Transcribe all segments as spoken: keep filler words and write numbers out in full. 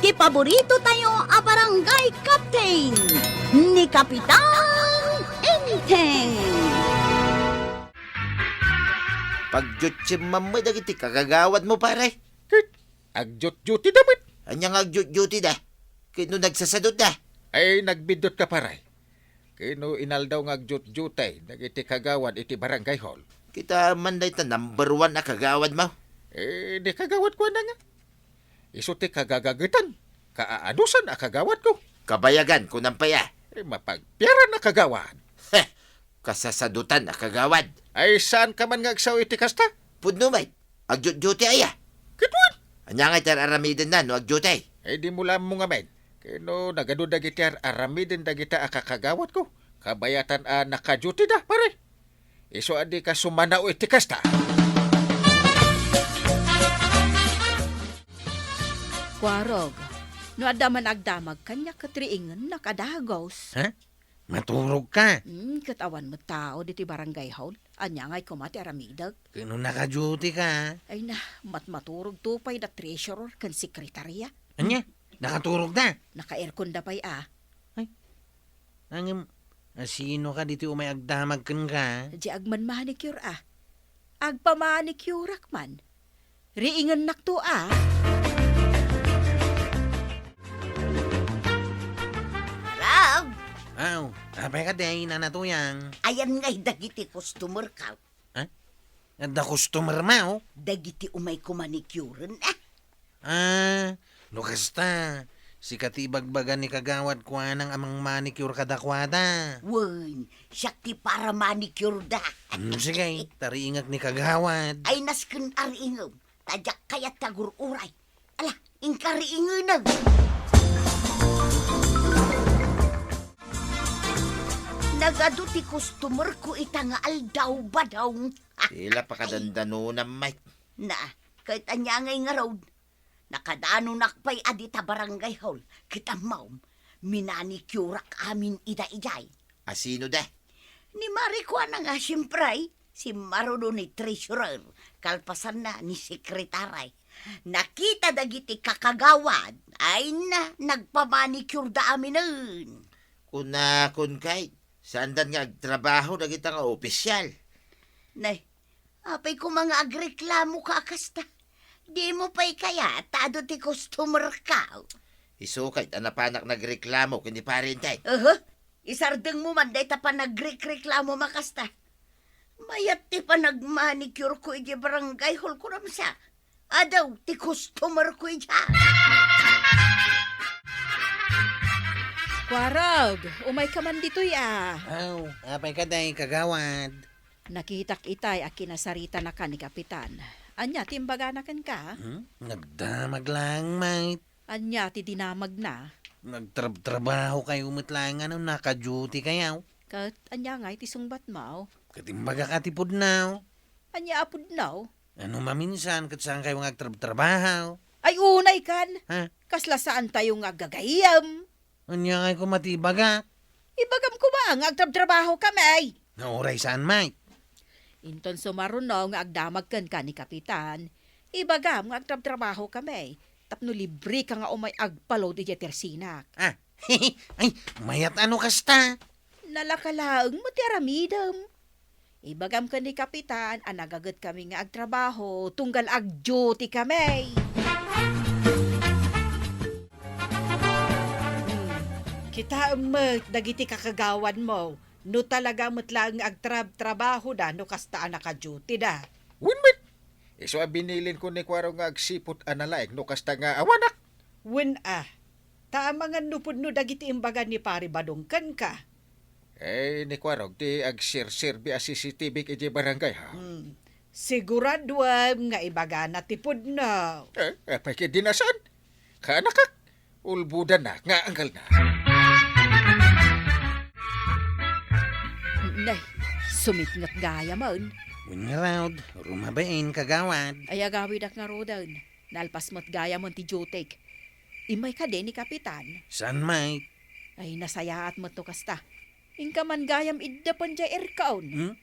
Ti paborito tayo a barangay captain, ni Kapitan Enteng. Pagdutsim man met dagiti kagagawad mo, pare. Ket agjutjuti da met. Ania nga agjutjuti da? Ket no nagsasadot da? Ay, nagbiddut ka, pare. Ket no inaldaw nga agjutjuti dagiti kagawad iti barangay hall. Kita man dayta number one a kagawad mo. Eh, di kagawad ko na nga. Isu ti kagagagetan, kaaadusan a kagawad ko. Kabayagan, kunam pay a. Eh, mapagpiaran a kagawad. Heh, kasasadutan a kagawad. Ay, saan ka man nga agsao iti kasta? Pudno met, agjutjuti aya. Kitwan! Ania nga iti ar-aramiden na no agjutay? Ay, di mo lammo ngamin. Kano nagadu dagiti ar-aramiden dagita a kakagawad ko. Kabayatan a nakajuti da, pare. Isu a di ka sumanao iti kasta. Kuarog, no adda man agdamag kaniak ket riingennak a dagus. Ha? Maturog ka? Hmm, ket awan met tao diti barangay hall. Ania ngay koma ti aramidek? Kano nakaduty ka? Ay na, matmaturog to pay da treasurer ken sekretarya. Ania? Nakaturog da? Naka-aircon da pay a. Ay, ngem, asino ka diti umay agdamag kenka? Di agman manicure a. Agpamanicureak man. Riingennakto a. Rab! Aw, apay ka, Day, Nana Tuyang? Ayan ngay dagiti customer ka. Ha? Adda customer mo? Dagiti umay kumanicuren, a. Ah, no kasta, sika ti ibagbaga ni kagawad kuanang a mangmanicure kadakuada. Wen, siak ti para manicure da. Hmm, sige, tariingek ni kagawad. Ay, nasken a riingem. Ta diak kayat ti agur-uray. Ala, inka riingenem. Nagadu ti customer ko ita nga aldaw, Badong. Ila pakadandanonam, Mike. Na, ket ania ngay ngarud? Nakadanonak pay a dita barangay hall, ket ammom, minanicureak amin ida idiay. Asino da? Ni Mari kuana nga, siempre, simmaruno ni treasurer, kalpasanna ni sekretary. Nakita dagiti kakagawad, ay na, nagpamanicure da aminen. Kunakon kay, saandan nga agtrabaho dagita nga opisyal? Nay, apay koma nga agreklamo ka a kasta? Dimo pay kayat ta adu ti customer ka? Isu kayat a napanak nagreklamo ken ni Pare Enteng. Aha, isardengmo man dayta panagrekreklamo a kasta. Mayat ti panagmanicure ko idiay barangay hall ko, namsa. Adu ti customer ko idiay. Kuarog, umay ka man ditoy a. Aw, apay ka, Day, kagawad? Nakitak itay a kinasaritanaka ni Kapitan. Ania ti imbagana kenka? Hmm? Nagdamag laeng, mate. Ania ti dinamagna? Nagtrabtrabaho kayo met laeng a nakaduty kayo. Ket ania ngay ti sungbatmo? Ket imbagak a ti pudno. Ania a pudno? Ano maminsan ket saan kayo nga agtrabtrabaho? Ay, unay kan! Ha? Kasla saan tayo nga aggagayyem. Ania ngay koma ti ibagak? Ibagam koma nga agtrabtrabaho kami. Nga uray saan, Mike? Inton sumaruno nga agdamag kenka ni Kapitan, ibagam nga agtrabtrabaho kami. Tapno libre ka nga umay agpalod idiay tersinak. Ah, ay, mayat a no kasta. Nalaka laeng met ti aramidem. Ibagam ken ni Kapitan a nagaget kami nga agtrabaho tunggal agduty kami. Hmm. Kitaem met dagiti kakagawanmo no talaga met laeng nga agtrabtrabahoda no kasta a nakadutyda. Wen met, isu a binilinko ni Kuarog nga agsiput a nalaing no kasta nga awanak. Wen a, ta amangan no pudno dagiti imbaga ni Pari Badong kenka. Eh, ni Kuarog ti agserserbi a C C T V idiay barangay, ha? Hmm. Siguraduem nga ibagana ti pudno. Eh, apay ket di na saan? Kaanakak, ulbodanak nga anggalna. Nay, sumitnget gayamen. Wen ngarud, rumabain, kagawad. Ay, agawidak ngaruden. Nalpas met gayamen ti dutyk. Immay kadi ni Kapitan? Saan, Mike? Ay, nasayaat met no kasta. Inka man gayam iddepen jay aircon. Hmm?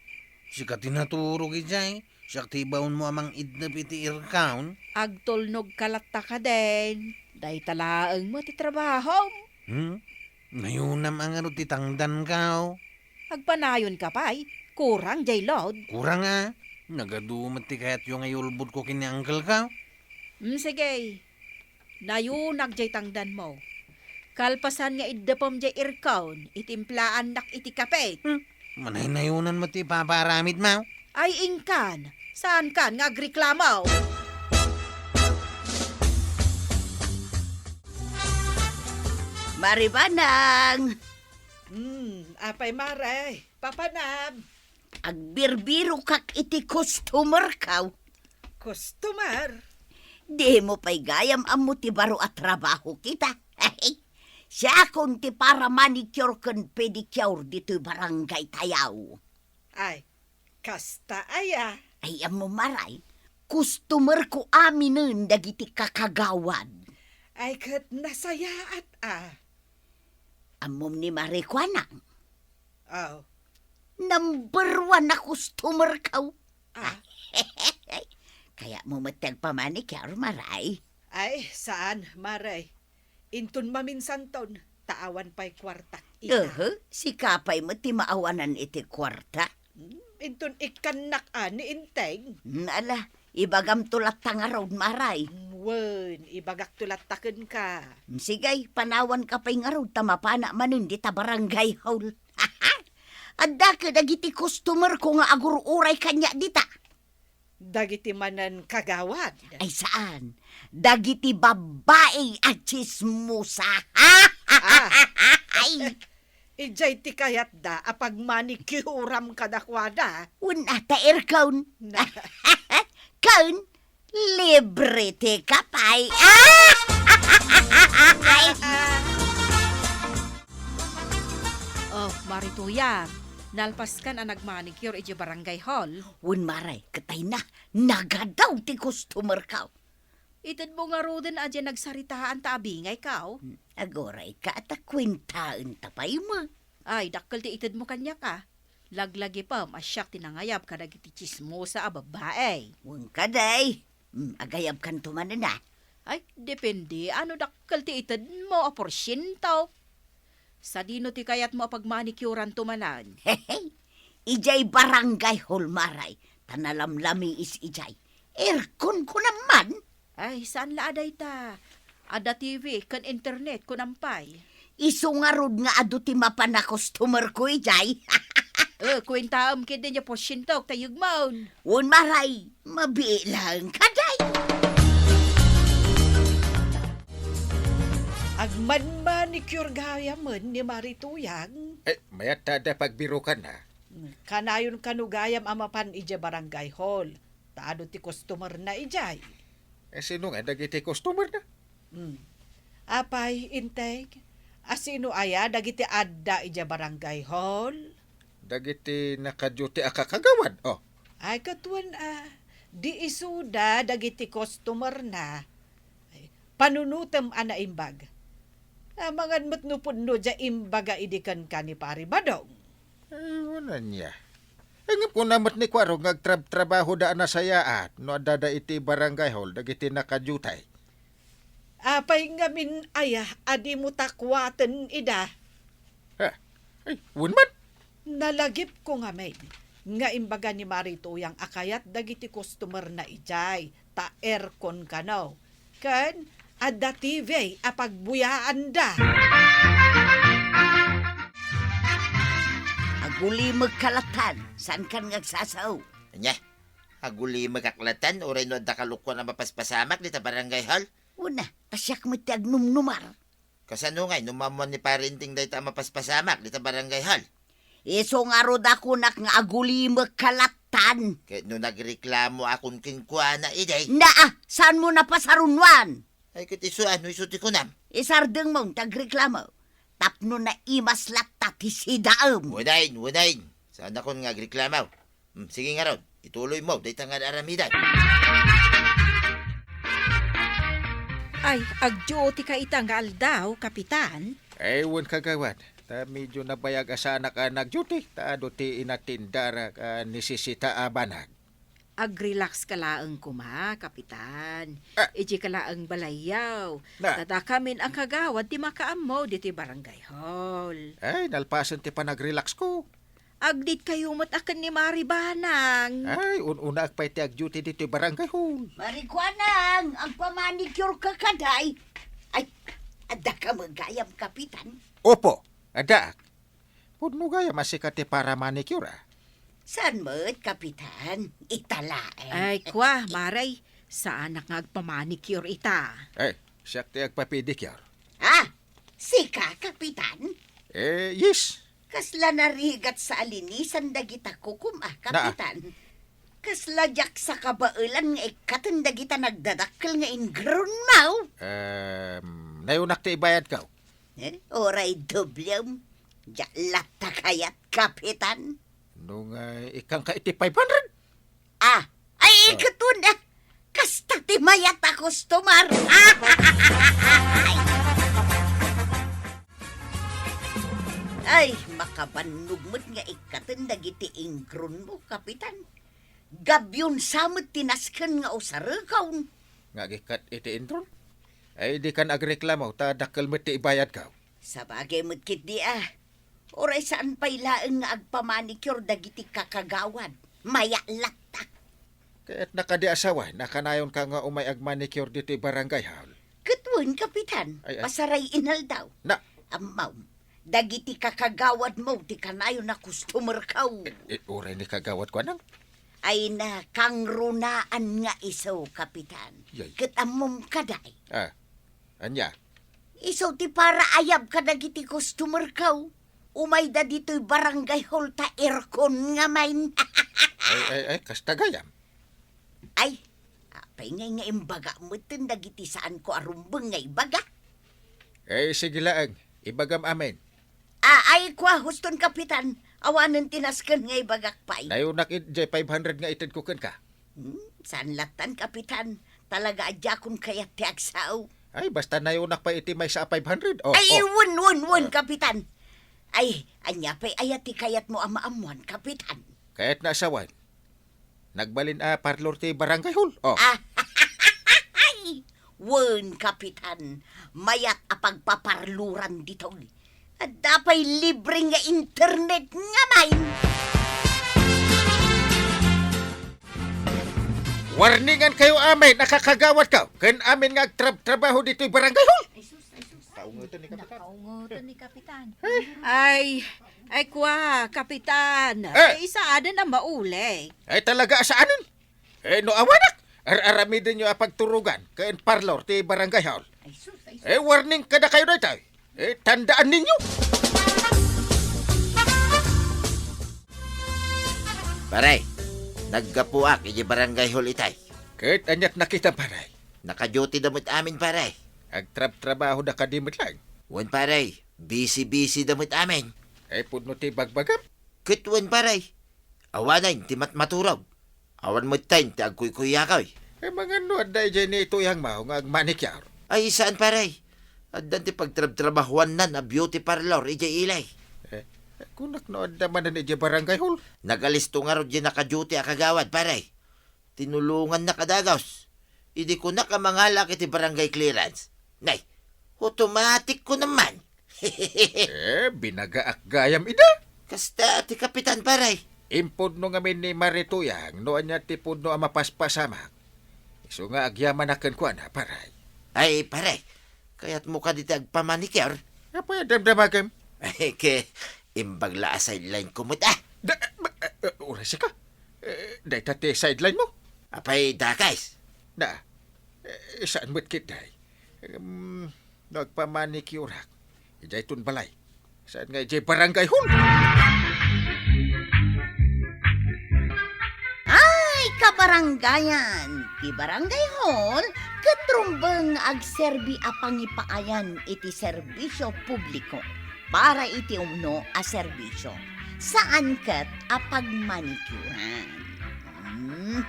Sika ti naturog idiay. Siak ti ibaonmo a mangiddep iti aircon. Agtulnog ka latta kaden. Dayta laeng met ti trabahom. Hmm? Nayonam a ngarud ti tangdanko. Agpanayonka pay, kurang jay load. Kurang a. Nagadu met ti kayatyo nga iulbodko ken ni uncle-ko. Hmm, sige. Nayonak jay tangdanmo. Kalpasan nga iddepem jay aircon, itimplaannak iti kape. Hmm, manaynayonan met ti ipapaaramidmo. Ay, inkan, saankan nga agreklamo? Mari Banang! Hmm, apay, Mare? Papanam? Agbirbirokak iti customer-ko. Customer? Dimo pay gayam ammo ti baro a trabaho kita. Siakon ti para manicure ken pedicure ditoy barangay tayo. Ay, kasta aya? Ay, ammo, Mare, customer-ko aminen dagiti kakagawad. Ay, ket nasayaat a. Ammom ni Mare kuana? Aw. Number one a customer-ko. Ah. Kayatmo met ti agpamanicure, Mare? Ay, saan, Mare. Inton maminsanton, ta awan pay kuartak ita. Ehe, sika pay met ti maawanan iti kuarta. Hmm, inton ikkannak a ni Enteng. Hmm, ala, ibagamto latta ngarud, Mare. Hmm, wen, ibagakto latta kenka. Hmm, sige, panawanka pay ngarud ta mapanak manen dita barangay hall. Adda ket dagiti customer-ko nga agur-uray kaniak dita. Dagiti manen kagawad? Ay, saan. Dagiti babbai a chismosa. Ah. Ay. Idiay ti kayatda a pagmanikuram kadakuada? Wen a, ta aircon. Na. Ken, libre ti kape. Ah! Ay! Oh, Mare Tuyang, nalpaskan a nagmanicure idiay barangay hall? Wen, Mare, ket ay na, nagadaw ti customer-ko. Itedmo ngaruden a diay nagsaritaan ta abingayko. Hmm, agurayka a ta kuentaenta pay met. Ay, dakkel ti itedmo kaniak a. Laglagipem a siak ti nangayab kadagiti chismosa a babbai. Wen kadi. Hmm, agayabkanto manen a. Ay, depende. Ano dakkel ti itedmo a porsiento? Sadino ti kayatmo a pagmanikuranto manen? Hehe. Idiay barangay hall, Mare. Ta nalamlamiis idiay. Aircon kunam man. Ay, saan la a dayta? Adda T V ken internet, kunam pay. Isu ngarud nga adu ti mapan a customer-ko idiay. Eh, kuentaem ketdi nga porsientok ta yegmon. Wen, Mare, mabiit laeng kadi. Agmanmanicure gayamen ni Mare Tuyang. Eh, mayat ta adda pagbirokanna. Kanayon kano gayam a mapan idiay barangay hall. Ta adu ti customer-na idiay. Eh, sino nga dagiti customer-na? Hmm. Apay, Enteng, a sino aya dagiti adda idiay barangay hall? Dagiti naka-duty a kakagawad, oh. Ay, ket wen a, di isuda dagiti customer-na. Ay, panunotem a naimbag. Amangan met no pudno diay imbaga idi kenka ni Pari Badong. Ay, wen ania. Ngem kuna met ni Kuarog nga agtrabtrabahoda a nasayaat no addada iti barangay hall dagiti naka-duty. Apay ngamin aya a dimo takuaten ida? Ha? Ay, wen met. Nalagipko ngamin nga imbaga ni Mari Tuyang a kayat dagiti customer-na idiay ta aircon kano. Ken adda T V a pagbuyaanda. Agulimekka lattan, saankan nga agsasao. Ania? Agulimekak lattan, uray no adda kalukuan a mapaspasamak dita barangay hall? Wen a, ta siak met ti agnumnumar. Kasano ngay no maammuan ni Pari Enteng dayta a mapaspasamak dita barangay hall? Isu ngarud a kunak nga agulimekka lattan. Ket no nagreklamo akon kenkuana idi? Naa, saanmo napasarunwan? Ay, ket isu a, no isu ti kunam. Isardengmo ti agreklamo. Tapno naimas latta ti sidaem. Wen a, wen a. Saanakon nga agreklamo. Hmm, sige ngarud, ituloymo dayta nga aramidem. Ay, agduty ka ita nga aldaw, Kapitan? Ay, wen, kagawad. Ta medyo nabayag a saanak a nagduty, ta adu ti inatendarak a nesesita a banag. Ag-relax ka laeng koma, Kapitan. Ah. Idiay ka laeng balayyo. Na. Ta dakamin a kagawad ti makaammo ditoy barangay hall. Ay, nalpasen ti panag-relax ko. Agditkayo met a ken ni Mari Banang. Ay, un-unaak pay ti ag-duty ditoy barangay hall. Mari Kuanang, agpamanicure ka kadi? Ay, adda ka met gayam, Kapitan? Opo, addaak. Pudno gayam a sika ti paramanicure, a. Saan met, Kapitan? Ita laeng. Ay, kwa, Mari, saanak nga agpamanicure ita. Ay, siak ti agpapedicure. Ah, sika, Kapitan? Eh, yes. Kasla narigat sa alinisan dagita kukom, a, Kapitan? Kasla diak sa kabaelan nga ikkaten dagita nagdadakkel nga ingrunmo? Em, nayunak ti ibayadko. Eh, uray doblem. Diak latta kayat, Kapitan. No nga, ikkanka iti five hundred? Ah, ay, Ah. Ikatun, ah. Kasta ti mayat a customer. Ay, makabannog met nga ikkaten dagiti ingrunmo, Kapitan. Gabion sa met ti nasken nga usarekon. Nga agikkat iti intron? Ay, dikan agreklamo, ta dakkel met ti ibayadko. Sabagay met ketdi, a. Uray saan pay laeng nga agpamanicure dagiti kakagawad. Mayat latta. Kayatna kadi a sawen a kanayonka nga umay agmanicure ditoy barangay hall? Ket wen, Kapitan, Ay, ay. Pasaray inaldaw. Na. Ammom, dagiti kakagawadmo ti kanayon a customerko. Eh, eh, uray ni kagawad Kuanang? Ay, nakangrunaan nga isu, Kapitan. Yay. Ket ammom kadi? Ah, ania? Isu ti paraayab kadagiti customerko. Umayda ditoy barangay hall ta aircon ngamin. Ay, ay, ay, kasta gayam. Ay, apay ngay nga imbaga metten dagiti saanko a rumbeng nga ibaga? Eh, sige laeng, ibagam amin. Ah, ay, kwa, huston, Kapitan, awanen ti nasken nga ibagak pay. Nayunak id-, jay five hundred nga itedko kenka. Hmm, saan lattan, Kapitan? Talaga a diakon kayat ti agsao. Ay, basta nayunak pay iti maysa a five hundred. Oh, Ay, oh. Wen, wen, wen, Ah. Kapitan. Ay, ania pay aya ti kayatmo a maammuan, Kapitan? Kayatna a sawen. Nagbalin a parlor ti barangay hall. Oh. Ah, wen, Kapitan. Mayat a pagpaparloran ditoy. Adda pay libre nga internet ngamin. Warningankayo amin a kakagawatko ken amin nga agtrabtrabaho ditoy barangay hall. Ay, sus, ay, sus. Kaungotan ni Kapitan. Nakaungotan ni Kapitan. Ay, ay, kwa, Kapitan. Eh. Ay, saanen a mauli. Ay, talaga a saanen. Eh, no awanak, ar-aramidenyo a pagturogan ken parlor ti barangay hall. Ay, sus, ay, sus. Eh, warning kadakayo daytoy. Eh, tandaan ninyo. Pare, naggapuak iti barangay hall itay. Ket aniat nakitam, pare? Naka-duty da met amin, pare. Agtrabtrabaho da kadi met laeng? Wen, pare, busy-busy da met amin. Eh, pudno ti bagbagam? Ket wen, pare. Awanen ti matmaturog. Awan metten ti agkuykuyakoy. Eh, mangano adda idiay ni Tuyangmo nga agmanicure? Ay, saan, pare. Addan ti pagtrabtrabahuannan a beauty parlor idiay ili. Eh, kunak no adda manen idiay barangay hall. Nagalisto ngarud diay naka-duty a kagawad, pare. Tinulongannak a dagus. Idi kunak a mangalak iti barangay clearance. Nay, automatic ko naman. Eh, binagaak gayam ida. Kasta ti kapitan, pare. Impudno ngamin ni Mari Tuyang no ania ti pudno a mapaspasamak. Isu nga agyamanak kenkuana, pare. Ay, pare, kayatmo kadi ti agpamanicure? Apay a damdamagem? Ay, ket imbag la a sideline ko met, a. Da, ba, eh, uray sika? Eh, dayta ti sideline mo? Apay, dakes? Na, eh, saan met ketdi? Em, no agpamanicure-ak, idiay ton balay. Saan nga idiay barangay hall? Ay, kabarangayan! Ti barangay hall ket rumbeng nga agserbi a pangipaayan iti serbisio publiko para iti umno a serbisio, saan ket a pagmanikuran. Mhm.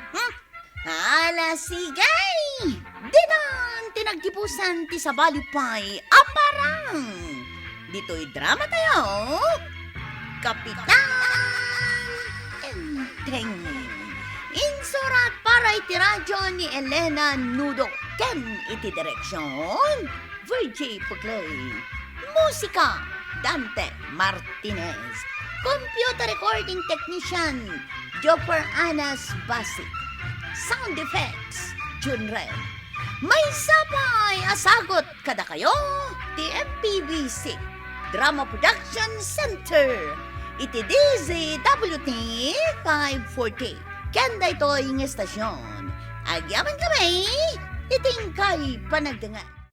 Ala, sige! Ditan ti nagtipusan ti sabali pay a parang. Ditoy drama tayo, Kapitan Enteng. Inso Orat para iti radyo ni Elena Nudo ken iti direksyon, Virgie Puclay. Musika, Dante Martinez. Computer recording technician, Jopper Anas Basi. Sound effects, Jun Red. Maysa pay a sagut kadakayo ti M P B C Drama Production Center iti D Z W T five forty. Ken daytoy nga estasyon, agyamankami iti inkay panagdengngeg.